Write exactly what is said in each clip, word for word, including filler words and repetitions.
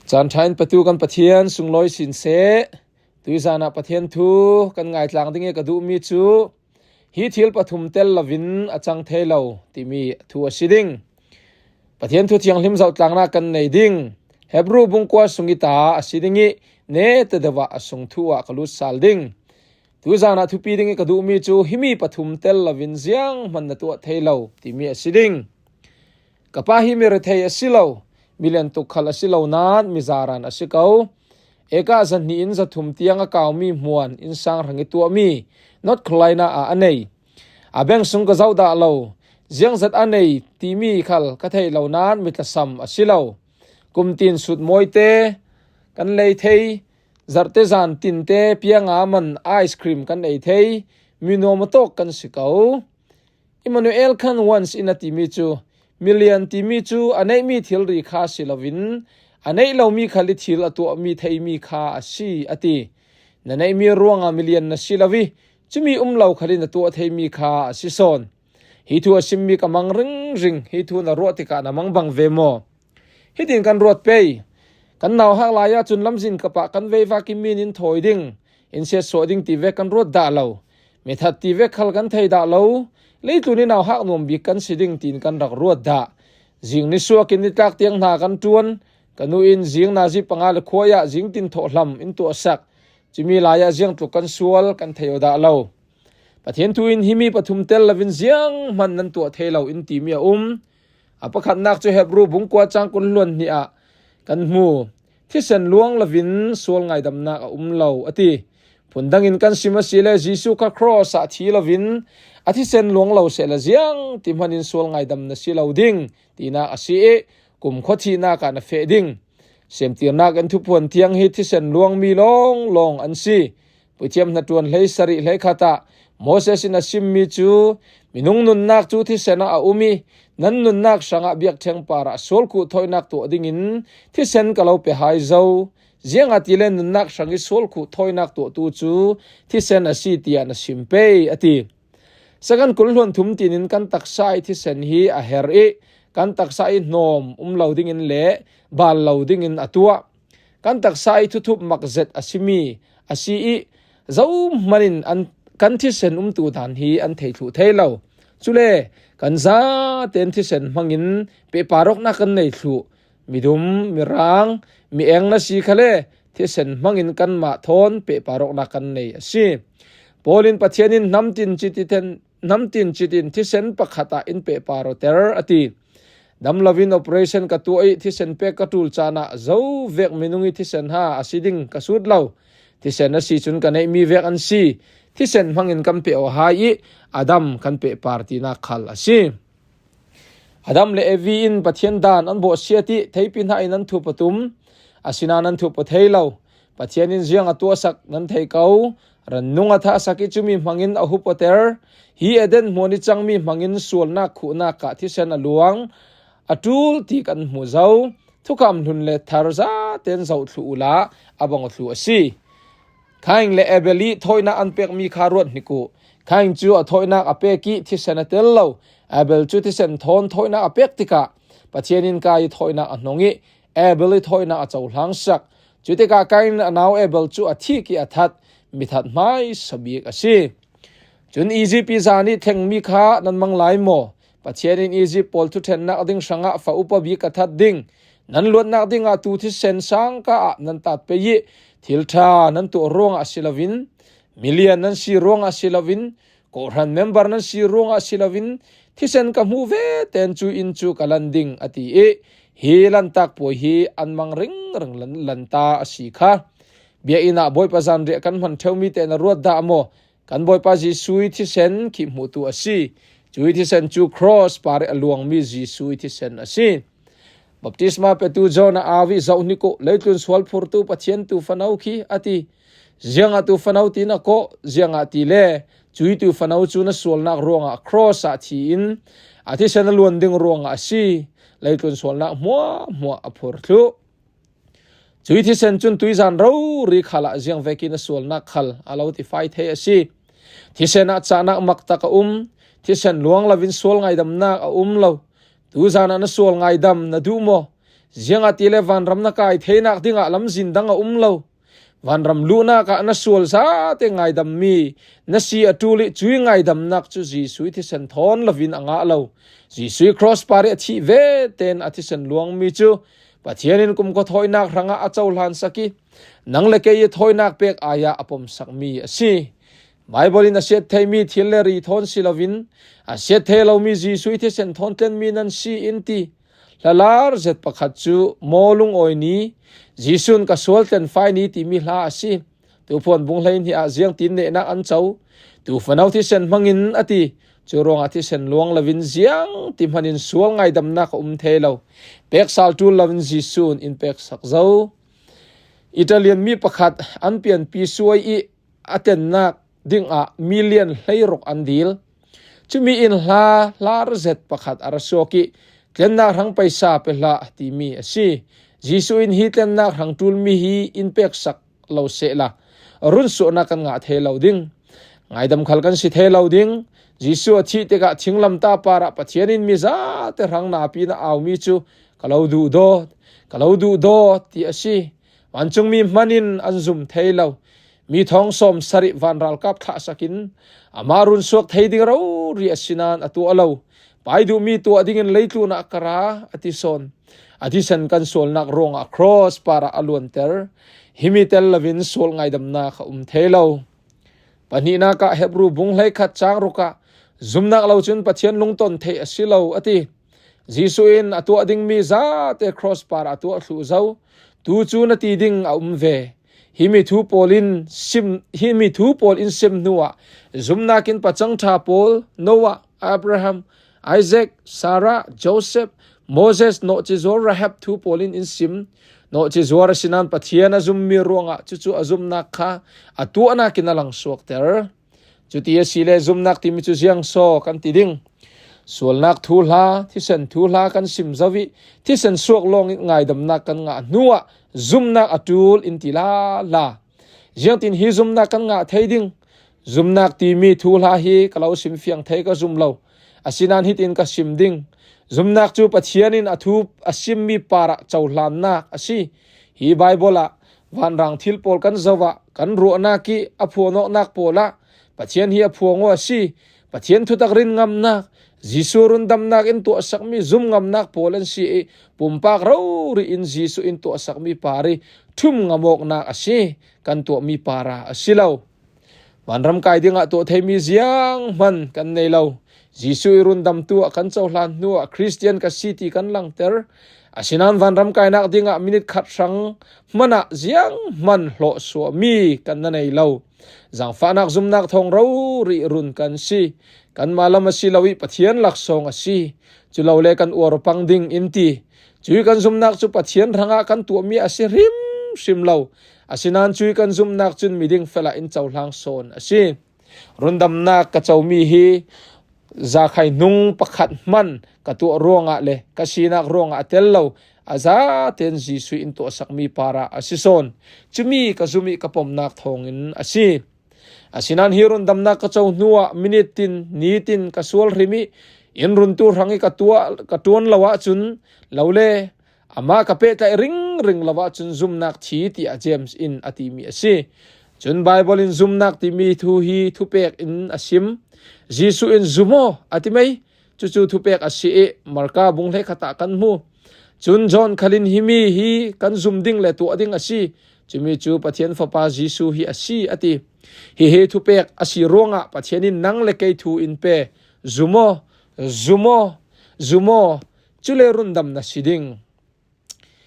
Caan ṭha in petu kan Pathian sunglawi sin seh. Tuizan ah Pathian thu kan ngaitlang ding i ka duhmi cu hi thil pathum tel loin a cang thei lo timi thu a si ding. Pathian thu thianghlim zohtlangnak kan nei ding. Hebru bung kua sung i ta a si ding i neta deuh ah a sung thu ah ka lut sal ding. Tuizan ah thupi ding i ka duhmi cu himi pathum tel loin zianghman na tuah thei lo timi a si ding. Ka pa hi mi rethei a si lo, milian tuk khal a si lo nain mizaran a si ko. Eka zahnih in zathum tiang a kaumi hmuan innsang hrang i tuahmi North Carolina ah a nei. A bank sung ka zoh dah lo, ziangzat a nei timi khal ka theih lo nain mi tlasam a si lo. Kum tin sut mawite kan lei thei, zarhte zan tinte pianga man ice cream kan ei thei, mi nuam a tawk kan si ko. Immanuel khan once in a timi cu, milian timi cu a neihmi thilri kha si loin, a neih lomi khal i thil a tuahmi theimi kha a si, a ti. Na neihmi ruangah milian na si lo i, cumi um lo khal in a tuah theimi kha a si sawn. Hi thu a simmi ka mang ringring, hi thu na ruah tikah na mang bang ve maw? Hitin kan ruat pei. Kan nauhak lai ahcun lamzin kap ah kan veivak i min in thawi ding, in siatsuah ding ti vek kan ruat dah lo. Mithat ti vek khal kan thei dah lo. Leitlun i nauhak nuam bik kan si ding tiin kan rak ruat dah. Zing nisuak in nitlak tiang hna kan ṭuan. Ka nu in zing nazi panga le khuai ah zing tin thawh hlam in tuahsak. Cumi lai ah ziangtluk kan sual kan thei aw dah lo. Pathian thu in himi pathum tel loin zianghman nan tuah thei lo in timi a um. A pakhatnak cu Hebru bung kua cang kul hluan hnih ah kan hmu. Thisen luang loin sual ngaidamnak a um lo, a ti. Phundang in kan sim a si le Jesuh kha cross ah thi loin a thisen luang lo sehla ziang ti hman in sual ngaidam na si lo ding tinak a si i kumkhua thihnak ah na feh ding. Semtirnak in thuphuan thiang hi thisen luangmi lawnglawng an si. Puithiam hnaṭuan hleisarih hleikhat ah Moses in a simmi cu, minung nunnak cu thisen ah a um i, nan nunnak hrangah biakṭheng parah sualkhuh thawinak tuah dingin thisen ka lo pe hai zo. Ziangahtile nunnak hrang i sualkhuh thawinak tuahtu cu thisen a si, tiah na sim pei, a ti. Second kul hluan thum tinin kan taksa i thisen hi a her i, kan taksa i hnawm um lo dingin le bal lo dingin a tuah. Kan taksa i thuthup mak zet a simi a si i, zohman in an, kan thisen umtu dan hi an thei thluh thei lo. Cule kan zaten thisen hmangin pehpar awknak kan nei thluh. Midum, mirang, mi eng na si khale thisen hmangin kanmah thawn pehpar awknak kan nei a si. Paul in Pathian in hnamtin cititen hnamtin citin thisen pakhat ah in pehpar awter, a ti. Dam loin operation ka tuah i thisen pek ka ṭul caan ah zo vek minung i thisen ha a si ding ka sut lo. Thisen a si cun ka neihmi vek an si. Thisen hmangin kan peh aw hai i a dam kan pehpar tinak khal a si. Adam le Evi in Pathian dan an bawhsiat i theipi hna in an thup a tum, asinain an thup aw thei lo. Pathian in ziang a tuahsak nan thei ko. Rannung a thahsak i cumi hmangin a hup awter. Hi Eden hmuan i cangmi hmangin sualnak khuhnak ah thisen a luang, a ṭul ti kan hmu zo. Thukham hlun le thar zaten zoh thluh uhla a bang aw thluh a si. Kain le Abel i thawinak an pekmi kha ruat hnik uh. Kain cu a thawinak a pek i thisen a tel lo. Abel cu thisen thawn thawinak a pek tikah Pathian in Kain i thawinak a hnong i Abel i thawinak a cohlang sak. Cutikah Kain in a nau Abel cu a thik i a that, mithat hmaisa bik a si. Cun Izipt i zan i thlengmi kha nan mang lai maw? Pathian in Izipt pawl thuṭhennak ding hrangah fa upa bik a that ding. Nan luatnak dingah tuu thisen sangka ah nan tat pei i thil ṭha nan tuah ruangah a si loin, milian nan si ruangah a si loin, kawhhran member nan si ruangah a si loin, thisen ka hmuh ve tein cu inn cu ka lan ding, a ti i hi lantak puai hi an mang ringring lan, lanta a si kha. Biakinn ah Bawipa zanriah kan hman ṭheumi te na ruat dah maw? Kan Bawipa Jesuh i thisen khi hmuhtu a si. Cuih thisen cu cross par i a luangmi Jesuh i thisen a si. Baptisma petu John a au i zoh hnik uh, leitlun sual phurtu Pathian tu fano khi, a ti. Ziangah tu fano tiin a kawh? Ziangahtile cuih tu fano cu na sualnak ruangah cross ah thi in a thisen a luan ding ruangah a si. Leitlun sualnak hmuahhmuah a phur thluh. Cuih thisen cun tuizan rori khal ah ziangvekin a sualnak khal a lo tifai thei a si. Thisen ah cahnak maktak a um. Thisen luang loin sual ngaidamnak a um lo. Tuzan ah na sual ngaidam na duh maw? Ziangahtile vanram na kai theinak dingah lamzin dang a um lo. Vanram luhnak ah na sual zate ngaidammi na si a ṭul ih cui ngaidamnak cu Jesuh ih thisen thawn lovin a ngah lo. Jesuh ih cross par ih a thih ve tein a thisen luangmi cu Pathian in kumkhua thawinak hrangah a cohlan sak ih nang le kei ih thawinak pek ai ah a pomsakmi a si. Baibal in a siat theimi thil le ri thawn si loin a siat thei lomi Jesuh ih thisen thawn tlenmi nan si in ti. Hlalar zet pakhat cu Maw Lungawi ni, Jesuh in ka sual tlenfai ni timi hla a si. Tuufuan bung hleihnih ah ziangtin nehnak an co? Tuufano thisen hmangin a ti. Cu ruangah thisen luang loin ziangti hmanin sual ngaidamnak a um thei lo. Pek sal ṭul loin Jesuh in in peksak zo. Italian mi pakhat an pianpi suai ih a tlennak dingah million hleiruk an dil. Cumi in hla hlar zet pakhat a ra suak ih tlennak hrang paisa pe hlah timi a si. Jesuh in hi tlennak hrang ṭulmi hi in peksak lo sehla runsuahnak kan ngah thei lo ding. Ngaidam khal kan si thei lo ding. Jesuh a thih tikah thinglamtah parah Pathian in mi zate hrang napi na aumi cu ka lo duhdawt, ka lo duhdawt ti a si. Vancungmi hmanin an zum thei lo. Mi thawng sawm sarih van ralkap thlahsak in amah runsuak thei ding rori a si nain a tuah lo. Pai duhmi tuah dingin leitlun ah ka ra, a ti sawn. A thisen kan sualnak ruangah cross parah a luanter. Himi tel loin sual ngaidamnak a um thei lo. Pahnihnak ah Hebru bung hleikhat cang ruk ah zumnak lo cun Pathian lungton theih a si lo, a ti. Jesuh in a tuah dingmi zate cross par a tuah thluh zo. Tu cu na ti ding a um ve. Himi thu pawl in sim, himi thu pawl in sim hnuah zumnak in pacang ṭha pawl, Noah, Abraham, Isaac, Sarah, Joseph, Moses, nawhcizuar Rahab thu pawl in in sim. Nawhcizuar a si nain Pathian a zummi ruangah cucu a zumnak kha a tuahnak in a langsuakter. Cuti a si le zumnak timi cu ziang saw kan ti ding? Sualnak thuhla, thisen thuhla kan sim zo ih thisen suak lawng ih ngaidamnak kan ngah hnuah zumnak a ṭul in ti lala. Ziangtin hi zumnak kan ngah thei ding? Zumnak timi thuhla hi ka lo sim fiang thei, ka zum lo. Asinain hitin ka sim ding. Zumnak cu Pathian in a thu a simmi parah cohlannak a si. Hi Baibal ah vanrang thil pawl kan zoh ah kan ruahnak ih a phuang awknak pawl ah Pathian hi a phuang aw a si. Pathian thutak rin ngamnak, Jesuh rundamnak in tuahsakmi zum ngamnak pawl an si ih pumpak rori in Jesuh in tuahsakmi par ih ṭhum ngam awknak a si. Kan tuahmi par ah a si lo. Vanram kai dingah tuah theimi zianghman kan nei lo. Jesuh ih rundamtu ah kan cohlan hnuah Khristian ka si ti kan langter. Asinain vanram kainak dingah minit khat hrang hmanah zianghman hlawhsuahmi kan na nei lo. Zangfahnak zumnak thawng rori run kan si. Kanmah lam a si lo ih Pathian laksawng a si. Culole kan uar pang ding in ti. Cui kan zumnak cu Pathian hrangah kan tuahmi a si hrimhrim lo. Asinain cui kan zumnak cun miding fel ah in cohlang sawn a si. Rundamnak ka comi hi zakhai hnung pakhat hman ka tuah ruangah le ka sinak ruangah a tel lo, a zaten Jesuh in tuahsakmi parah a si sawn. Cumi ka zum ih ka pomnak thawngin a si. Asinain hi rundamnak ka co hnuah minit tin, ni tin ka sual hrim ih in runtu hrang ih ka tuah, ka ṭuan lo ahcun, lole, amah ka pehtlaih ringring lo ahcun zumnak thi, tiah James in a timi a si. Cun Baibal in zumnak timi thu hi thupek in a sim. Jesuh in zum aw a ti mei. Cucu thupek a si ih Marka bung hleikhat ah kan hmu. Cun John khal in himi hi kan zum ding le tuah ding a si. Cumi cu Pathian Fapa Jesuh hi a si, a ti. Hihi thupek a si ruangah Pathian in nang le kei thu in pe. Zum aw, zum aw, zum aw. Cule rundam na si ding.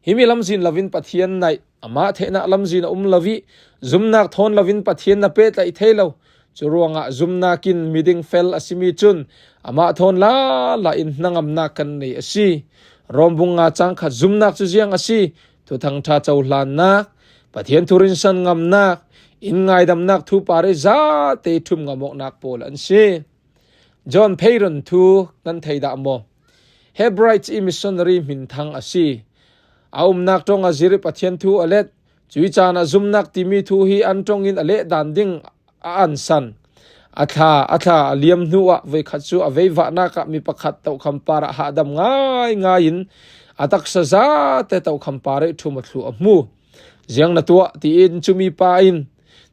Himi lamzin loin Pathian naih, amah theihnak lamzin a um lo ih, zumnak thawn loin Pathian na pehtlaih thei lo. Cu ruangah zumnak in miding fel a simi cun amah thawn lala in hnangamnak kan nei a si. Rom bung nga cang khat, zumnak cu ziang a si? Thuthang ṭha cohlannak, Pathian thu rinsan ngamnak, in ngaidamnak thu par ih zate ṭhum ngam awknak pawl an si. John Payron thu nan thei dah maw? Hebrides ih missionary hminthang a si. A umnak ṭong a zir ih Pathian thu a let. Cui caan ah zumnak timi thu hi an ṭong in a leh dan ding a ansan. A thla, a thla a liam hnuah voikhat cu a veivahnak ah mi pakhat tohkham parah hahdam ngaingai in a taksa zate tokham parih thum a thluh a hmu. Ziang na tuah, tiin cumi pa in,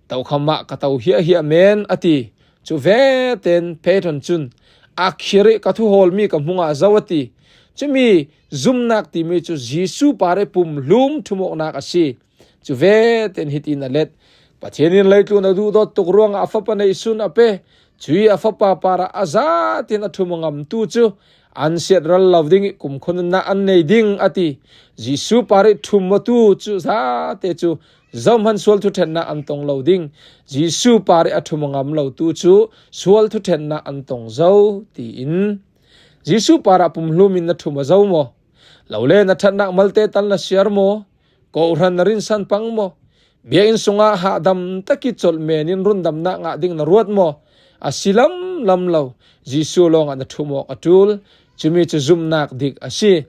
tokham ah ka to hiahhiah men, a ti. Cu veten Petron cun, a khirih ka thuhawlmi ka hmu ngah zo, a ti. Cumi zumnak timi cu Jesuh parih pumhlum thumawknak a si. Cu veten hitin a let: Pathian in leitlun a duhdawt tuk ruangah a Fapa neihsun a pe. Cui a Fapa parah a zatin a thum a ngamtu cu an siatral lo ding ih kumkhua nunnak an nei ding, a ti. Jesuh parih thum awtu cu zate cu zohman sual thuṭhennak an tong lo ding. Jesuh parih a thum a ngam lotu cu sual thuṭhennak an tong zo, tiin. Jesuh parah pumhlum in na thum a zo maw? Lole na ṭhatnak malte tal na siar maw? Kawhhran na rinsan pang maw? Biakinn sungah hahdam tak ih colh men in rundamnak ngah ding na ruat maw? A si lamlam lo. Jesuh lawngah na thum awk a ṭul. Cumi cu zumnak dik a si.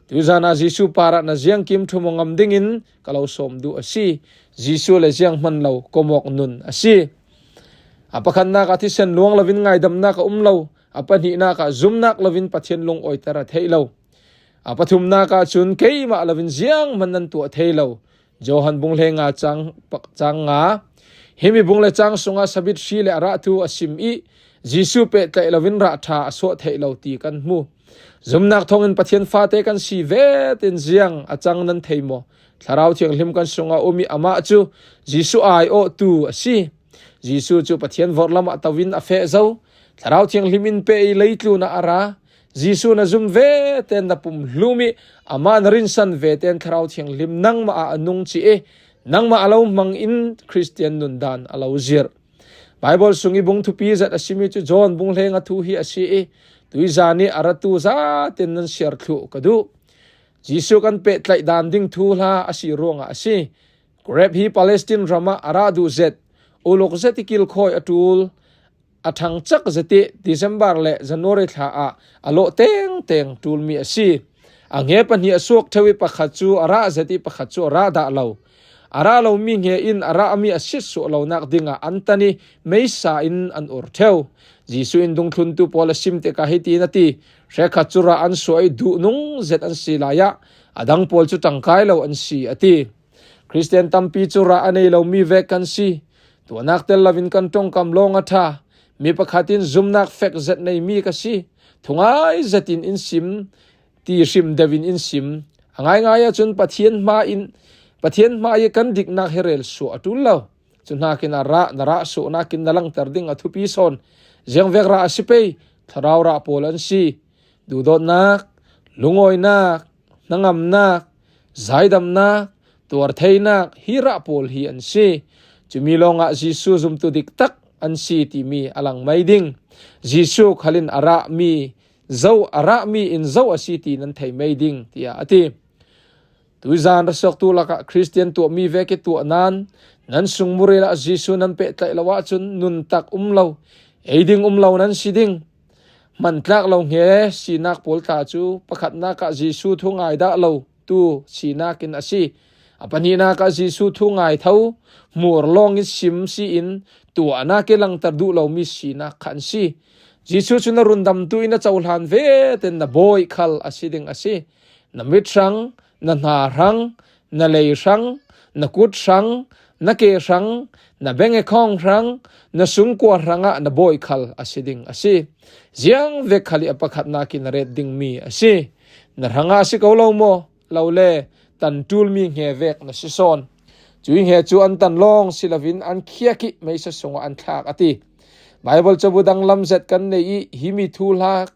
Tuzan ah Jesuh parah na ziangkim thum aw ngam dingin ka lo sawm duh a si. Jesuh le zianghman lo komawk nun a si. A pakhatnak ah thisen luang loin ngaidamnak a um lo. A pahnihnak ah zumnak loin Pathian lungawiter a theih lo. A pathumnak ah cun keimah loin zianghman nan tuah thei lo. Johan bung hleinga cang, cang nga. Himi bung le cang sungah sabit hri le a rah thu a sim ih Jesuh pehtlaih loin rah ṭha a suah theih lo ti kan hmu. Zumnak thawngin Pathian fate kan si vetin ziang a cang nan thei maw? Thlarau Thianghlim kan sungah um ih amah cu Jesuh aiawhtu a si. Jesuh cu Pathian vorhlam ah to in a feh zo. Thlarau Thianghlim in pe ih leitlun ah a ra. Jesuh na zum veten na pumhlum ih amah na rinsan veten Thlarau Thianghlim nangmah ah a nung ci ih nangmah a lo hmang in Khristian nundan a lo zirh. Baibal sung ih bung thupi zet a simi cu John bung hlenga thu hi a si ih tuizan ih a ratu zaten nan siar thluh ka duh. Jesuh kan pehtlaih dan ding thuhla a si ruangah a si. Grep hi Palestine ram ah a rah duh zet, uluk zet ih kilkhawi a ṭul, a ṭhangcak zet ih December le January thla ah a lawh tengteng ṭulmi a si. A hnge pahnih a suak ṭheu ih pakhat cu a rah zet ih pakhat cu a rah dah lo. A rah lomi hnge in a rahmi a sitsuah lonak dingah an tan ih meisa in an ur ṭheu. Jesuh in dungthluntu pawl a sim tikah hitin a ti: Hrekkhat cu rah an suah ih duhnung zet an si lai ah a dang pawl cu ṭangkai lo an si, a ti. Khristian tampi cu rah a nei lomi vek kan si. Tuahnak tel loin kan ṭongkam lawng a ṭha. Mi pakhat in zumnak fek zet neimi ka si, thungai zetin in sim, ti hrim deuh in in sim. A ngaingai ahcun Pathian hma in, Pathian hmai ih kan diknak hi rel suah a ṭul lo. Cu hnakin a rah, na rah suahnak in na langter ding a thupi sawn. Ziangvek rah a si pei, thlarau rah pawl an si. Duhdawtnak, lungawinak, hnangamnak, zaidamnak, tuartheinak, hi rah pawl hi an si. Cumi lawngah Jesuh zumtu diktak an si timi a lang mai ding. Jesuh khal in a rahmi zo, a rahmi in zo a si ti nan thei mai ding, tiah a ti. Tuizan ra suaktu lakah Khristian tuahmi vek ih tuah nan, nan sungmuril ah Jesuh nan pehtlaih lo ahcun nuntak um lo, ei ding um lo nan si ding. Hmantlak lo hnge sinak pawl tla cu pakhatnak ah Jesuh thu ngai dah lo tu sinak in a si. A pahnihnak ah Jesuh thu ngai tho, hmur lawng in sim si in tuahnak ih langter duh lomi sinak kha an si. Jesuh cu na rundamtu in na cohlan veten na bawi khal a si ding a si. Na mit hrang, na hna hrang, na lei hrang, na kut hrang, na ke hrang, na bank account hrang, na sungkua hrangah na bawi khal a si ding a si. Ziangvek khal ih a pakhatnak in na ret dingmi a si. Na hrangah a si ko lo maw? Lole, tan ṭulmi hnge vek na si sawn. Cui hnge cu an tan lawng si loin an khiak ih meisa sungah an thlak, a ti. Baibal cabu danglam zet kan nei ih himi thuhla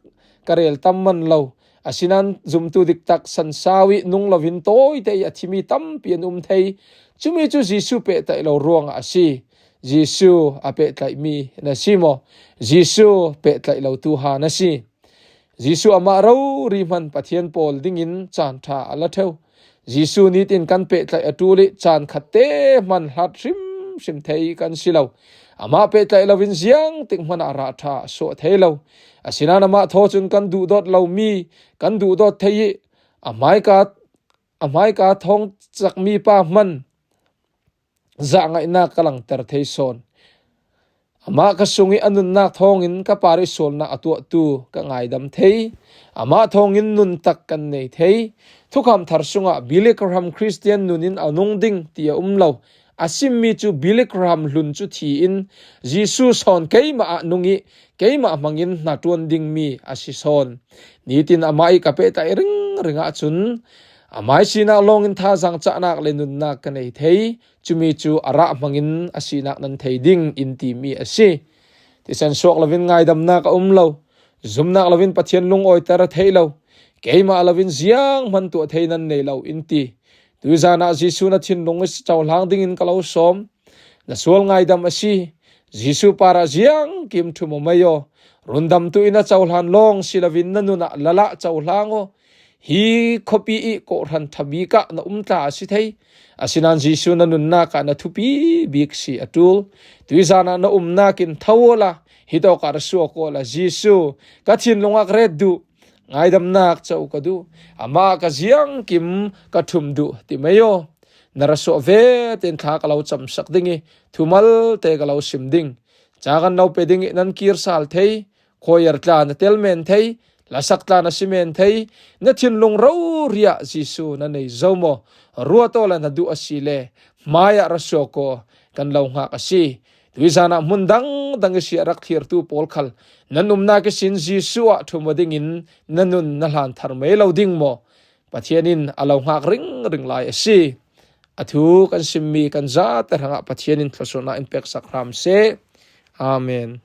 ka rel tam man lo. Asinain zumtu diktak sansau ih nung loin tawite ih a thimi tampi an um thei. Cumi cu Jesuh pehtlaih lo ruangah a si. Jesuh a pehtlaihmi na si maw? Jesuh pehtlaih lotu ha na si. Jesuh amah rori hman Pathian pawl dingin caan ṭha a la ṭheu. Jesuh nitin kan pehtlaih a ṭul ih caan khatte hman hlat hrimhrim thei kan si lo. Amah pehtlaih loin ziangtik hmanh ah rah ṭha a suah thei lo. Asinain amah thaw cun kan duhdawt lomi kan duhdawt thei ih a hmaika, a hmaika thawng cakmi pa hman zahngaihnak ka langter thei sawn. Amah ka sungih a nunnak thawngin ka parih sualnak a tuahtu ka ngaidam thei. Amah thawngin nuntak kan nei thei. Thukham thar sungah Billy Graham Christian nunin a nung ding ti a um lo. A simmi cu Billy Graham hlun cu thi in Jesuh sawn keimah ah nung ih keimah hmangin hnaṭuan dingmi a si sawn. Nitin amah ih ka pehtlaih ringring ahcun amai sinak lawngin thazaang cahnak le nunnak ka nei thei. Cumi cu a rah hmangin a sinak nan thei ding in timi a si. Thisen suak loin ngaidamnak a um lo. Zumnak loin Pathian lungawiter a theih lo. Keimah loin zianghman tuah thei nan nei lo in ti. Tuizan ah Jesuh na thinlung ih cohlang dingin ka lo sawm. Na sual ngaidam a si. Jesuh parah ziangkim ṭhum aw mei aw. Rundamtu in a cohlan lawng si loin na nun ah lalah cohlang aw. Hi khuapi ih kawhhran ṭha bik ah na um tla a si thei. Asinain Jesuh na nunnak ah na thupi bik si a ṭul. Tuizan ah na umnak in tho awla, hitawk ah ra suak awla, Jesuh, ka thinlung ah ka ret duh. Ngaidamnak co ka duh. Amah ah ka ziangkim ka ṭhum duh ti mei aw. Na ra suah ve tein thla ka lo camsak ding ih, thu malte ka lo sim ding. Ca kan lo pe ding ih nan kir sal thei. Khawiar tla na tel men thei, lasak tla na si men thei, na thinlung rori ah Jesuh na nei zo maw? Ruat awla na duh a si le, hmai ah ra suak aw, kan lo hngak a si. Tuizan ah hmun dangdang ihsi a rak thlirtu pawl khal nan umnak ihsin Jesuh ah ṭhum aw dingin na nun na hlan thar mei lo ding maw? Pathian in a lo hngak ringring lai a si. A thu kan simmi kan zate hrangah Pathian in thluasuahnak in peksak hram seh. Amen.